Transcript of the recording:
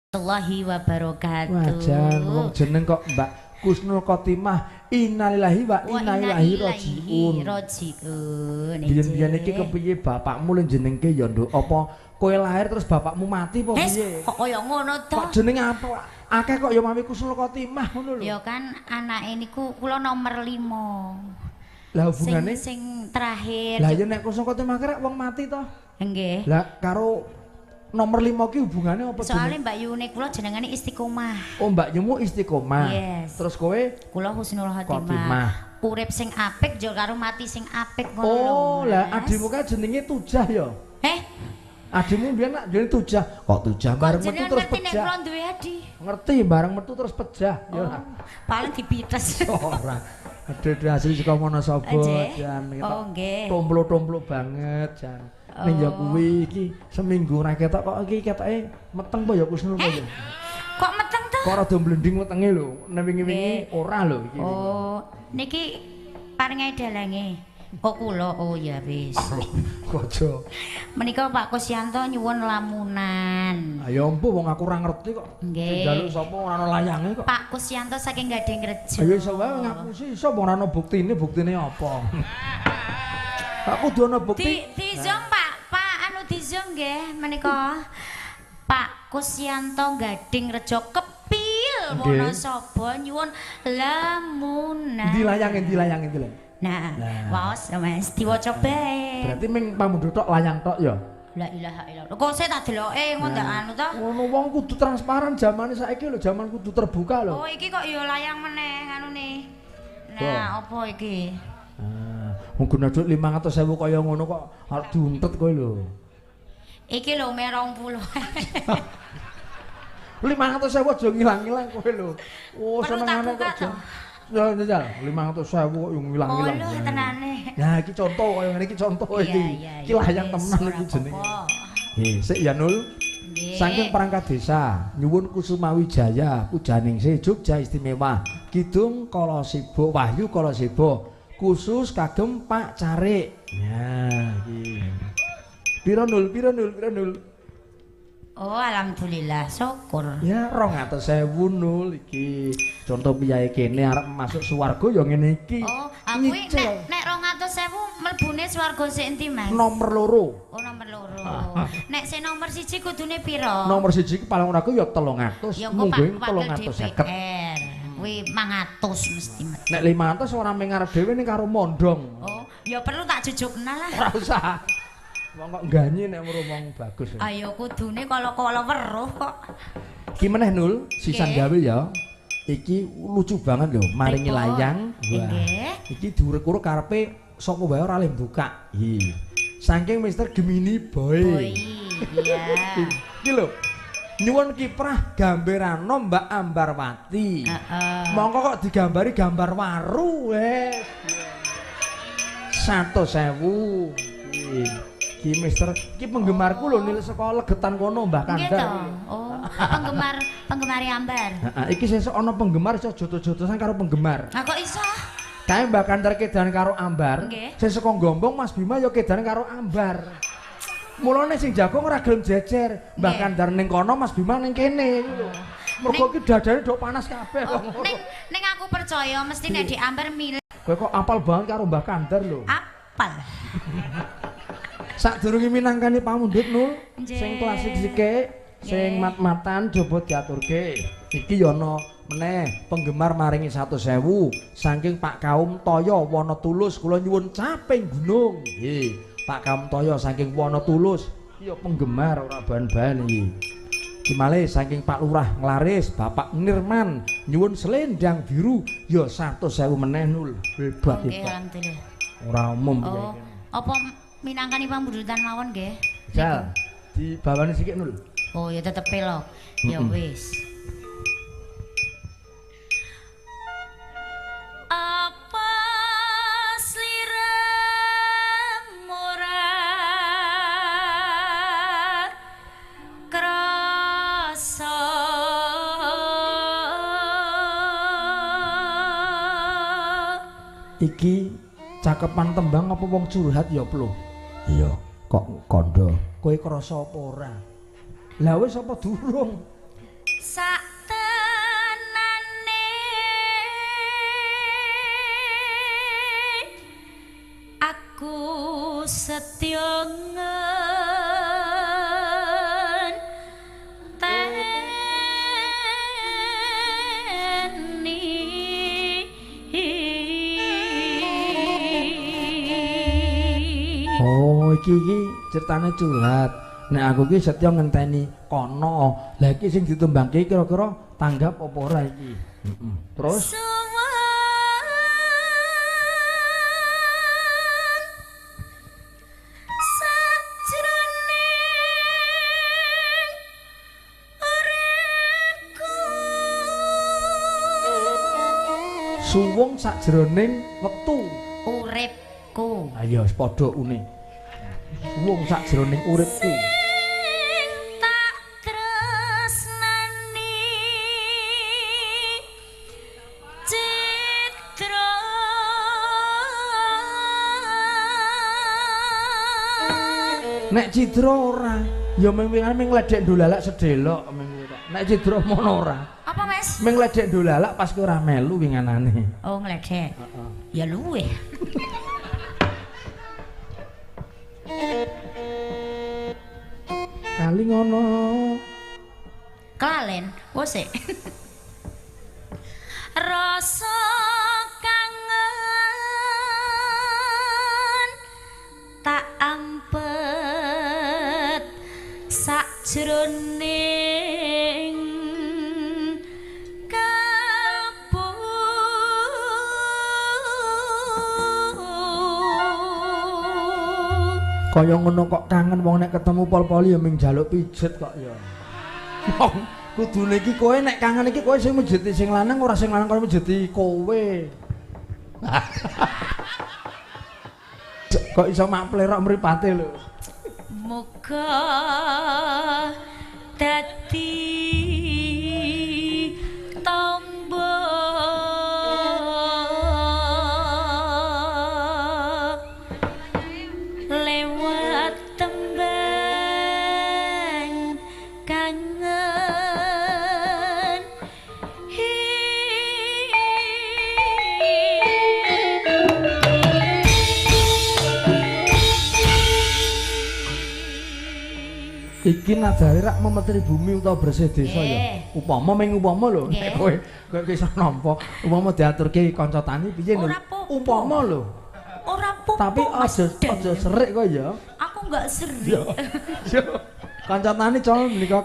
Warahmatullahi wabarakatuh. Wajan wong jeneng kok Mbak Khusnul Khotimah, innalillahi wa inna ilaihi rajiun. Rajiun. Biyen-biyen iki kepiye bapakmu lho jenengke ya, Nduk? Apa kowe lahir terus bapakmu mati apa piye? Kok kaya ngono to? Kok jenenge apa? Akeh kok ya mami Khusnul Khotimah ngono lho. Ya kan anake niku kula nomor 5. Lah hubungane sing terakhir. Lah ya nek Khusnul Khotimah kira wong mati to? Nggih. Lah karo nomor 5 ki hubungane apa? Soale Mbak Yune kula jenengane Istiqomah. Oh, Mbak Yumu Istiqomah. Yes. Terus kowe? Kula Khusnul Khotimah. Urip sing apik yo karo mati sing apik ngono lho. Oh, lah adimu kae jenenge Tujah ya? Eh? Adimu mbiyen nak jenenge Tujah. Kok Tujah bareng metu terus pejah. Nek kula duwe adi. Ngerti bareng metu terus pejah ya ora. Paling dipites. Ora. Aduh asli saka Wonosobo jan. Oh nggih. Tomplo-tomplo banget jan. Ning ya kuwi iki seminggu ora ketok kok iki ketoke meteng apa ya Khusnul apa ya? Kok meteng to? Kok rada mblending wetenge lho, nek wingi-wingi ora lho iki. Oh, niki paringe dalange. Oh kula, oh ya wis. Aja. Menika Pak Kusyanto nyuwun lamunan. Ayo empuh wong aku ora ngerti kok. Nggih. Njaluk sapa ora ana layange kok. Pak Kusyanto saking Gading Rejo. Ayo iso wae ngapusi iso wong ora ana buktine, buktine apa? Aku kudu ana bukti. Di Zoom Pak, Pak anu di Zoom nggih menika. Pak Kusyanto Gading Rejo Kepil Wonosobo nyuwun lamunan. Endi layang endi layang endi lho. Nah, waos Mas diwaca bae. Berarti ming pamundhut tok layang tok ya. La ilaha illallah. Kok saya tak deloke ngono ndak anu to? Ngono wong kudu transparan zamane saiki lho, zaman kudu terbuka lho. Oh, iki kok ya layang meneh anune. Nah, apa iki? Ah, wong guna dhuwit 500.000 kaya ngono kok arep diuntet kowe lho. Iki lho me 20. 500.000 aja ngilang-ilang kowe lho. Oh, senengane kok aja. Ya jajal 500.000 kok yo ngilang-ilang. Oh lho tenane. Nah, iki contoh kaya ngene iki contoh iki. Iki layang tenan iki jenenge. Nggih, sik ya Nul. Saking perangkat desa nyuwun Kusumawijaya Pujaningsih Jogja Istimewa Kidung Kalasiba Wahyu Kalasiba khusus kagem Pak Carik. Nah, iki. Piro Nul? Piro Nul? Piro Nul? Oh, alhamdulillah, syukur. Ya, 200.000 Nul iki. Contoh piyae kene arep masuk swarga ya ngene iki. Oh, aku nek nek 200.000 mlebune swarga sik endi, Mas? Nomor 2. Oh, nomor 2. Nek sing nomor 1 kudune piro? Nomor 1 iki paling ora ku ya 300, mungguhe 350. Kuwi 500 mesti. Nek 500 ora mung arep dhewe ning karo mondong. Oh, ya perlu tak jujukna lah. Ora usah. Wong kok ganyi nek weruh wong bagus. Ayo kudune kala-kala weruh kok. Iki meneh Nul, sisan gawe ya. Iki lucu banget lho, maringi layang. Wah. Iki diuruk-uruk karepe sapa wae ora leh buka. Iki. Saking Mister Gemini Boy. Boy. Iya. Iki lho. Nyuwun kiprah gambarano Mbak Ambarwati. Heeh. Mongko kok digambari gambar waru wes. 100.000. Iki Mister, iki penggemarku lho nil saka legetan kono Mbah Kandar. Oh, penggemar Ambar. Heeh, iki sesuk ana penggemar iso jotos-jotosan karo penggemar. Lah kok iso? Kae Mbah Kandar kedan karo Ambar, sing saka Gombong Mas Bima ya kedan karo Ambar. Mulane sing jago ora gelem jejer. Mbah Kandar ning kono, Mas Bima ning kene iku lho. Mergo iki dadane dok panas kabeh wong. Ning aku percaya mesti nek di Ambar milih. Kowe kok apal banget karo Mbah Kandar lho. Apal. Sadurunge minangkani pamundhut Nul, sing klasik sike, sing mat-matan coba diaturke. Iki ya ana meneh penggemar maringi 100.000 saking Pak Kaum Toyo Wonotulus kula nyuwun caping gunung. Nggih, Pak Kaum Toyo saking Wonotulus. Iki ya penggemar ora bahan-bahan iki. Iki malih saking Pak Lurah Nglaris, Bapak Nirman nyuwun selendang biru ya 100.000 meneh Nul. Hebat iki. Alhamdulillah. Ora umum piye iki. Apa minangkani pamundhutan mawon nggih. Jal, dibawani sikik Nul. Oh ya tetep pelok. Ya wis. Apa sliramu ora krasa iki cakepan tembang apa wong curhat ya, Plo? Iya, kok kandha. Kowe krasa apa ora? Lah wis apa durung? Setya ngenteni. Oh, iki iki ceritane curhat. Nek aku iki setya ngenteni kono. Lah iki sing ditembangke kira-kira tanggap apa ora iki? Heeh. Terus suwung sakjroning wektu uripku. Ayo wis padha une. Suwung sakjroning uripku. Sing tak tresnani Citra. Nek Cidra ora, ya ming ming ledek ndolalak sedelok ming kuwi tok. Nek Cidra mono ora. Apa, Mas? Ming ledek ndolalak pas kowe ora melu winganane. Oh, ngledek. Heeh. Ya luweh. Kali ngono. Kelalen, wis sik. Rasa kangen tak ampet sakjroning kalbu. Kaya ngono kok kangen wong nek ketemu pol-poli ya ming njaluk pijet kok ya. Wong kudune iki kowe nek kangen iki kowe sing mijeti sing lanang ora sing lanang kowe mijeti kowe. Kok iso mak plerok mripate lho. Muga dadi tombo lewat tembang kangen. Iki nadare rak memetri bumi utawa bersih desa ya. Upama ming upama lho nek kowe kowe iso nampa, upama diaturke kanca tani piye lho. Upama lho. Ora popo. Tapi aja aja serik kowe ya. Aku enggak serik. Kanca tani colon menika.